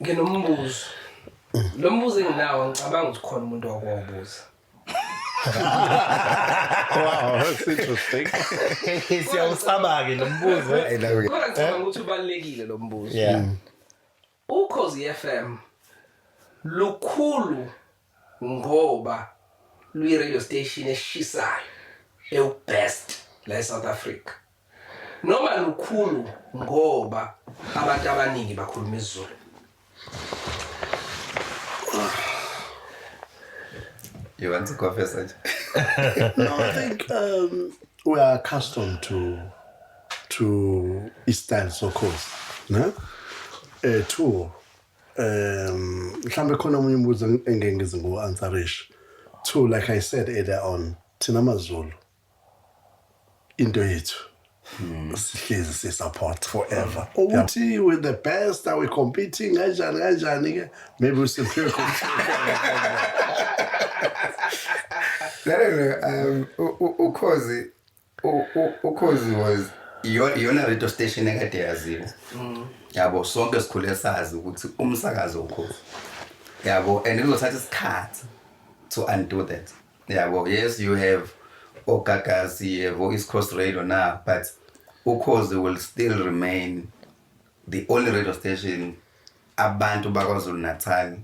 Nginombuzo. Lo mbuzo enginawo, ngicabanga ukuthi khona umuntu owakuwubuza. Wow, that's interesting. Siyawusaba-ke lo mbuzo. Kodwa ngicabanga ukuthi ubalulekile lo mbuzo. Ukhozi FM lukhulu ngoba luyi radio station eshisayo, ewu-best la eSouth Africa, noma lukhulu ngoba abantu abaningi bakhuluma isiZulu? You want to go first, Sanjay? No, I think we are accustomed to i-style sokhozi, ne? Two, mhlambe khona omunye umbuzo engeke ngize ngiwu-answerishe. Two, like I said earlier on, thina amaZulu into yethu sihlezi si-support forever. Ukuthi with the best, are we competing kanjani kanjani ke, maybe usiphiwe. No. Ukhozi was iyona radio station ekade yaziwa. Yabo, sonke sikhule sazi ukuthi umsakazo ukhozi. Yabo, and kuzothatha isikhathi to undo that. Yabo, yes, you have oGagasi, you have East Coast Radio now, but Ukhozi will still remain the only radio station abantu bakwaZulu Natal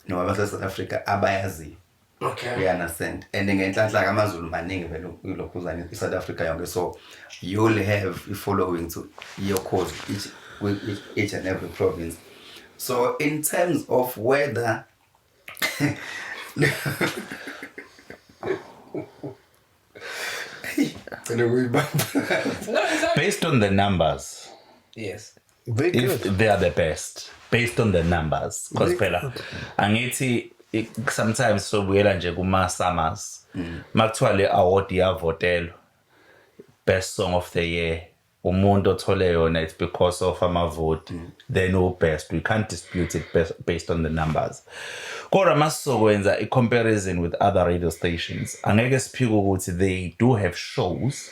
noma base South Africa abayaziyo. You understand? And ngenhlanhla amaZulu maningi vele ilokhuzana i-South Africa yonke, so you'll have a following to your cause each and every province. So in terms of whether Cela ukuyibamba. No, it's Based on the numbers, They if good. they are the best based on the numbers, because phela angithi sometimes sobuyela nje kuma SAMAs, makuthiwa le award iyavotelwa, best song of the year, umuntu othole yona, it's because of amavoti, then u best, we can't dispute it based on the numbers. Kodwa masizokwenza i comparison with other radio stations, angeke siphike ukuthi they do have shows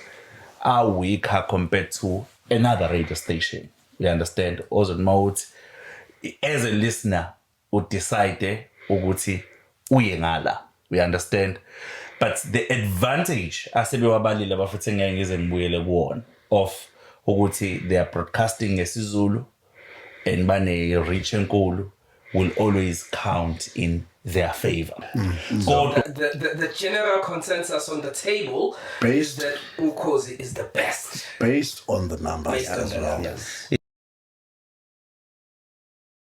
are weaker compared to another radio station, you understand? Ozothi mawuthi as a listener udecide ukuthi uye ngala, we understand. But the advantage asebewabalile abafuthi ngeke ngize ngibuyele kuwona of ukuthi they are broadcasting ngesiZulu and bane reach enkulu will always count in their favor, kodwa The general consensus on the table is that Ukhozi is the best. Based on the numbers Based on as the well. numbers.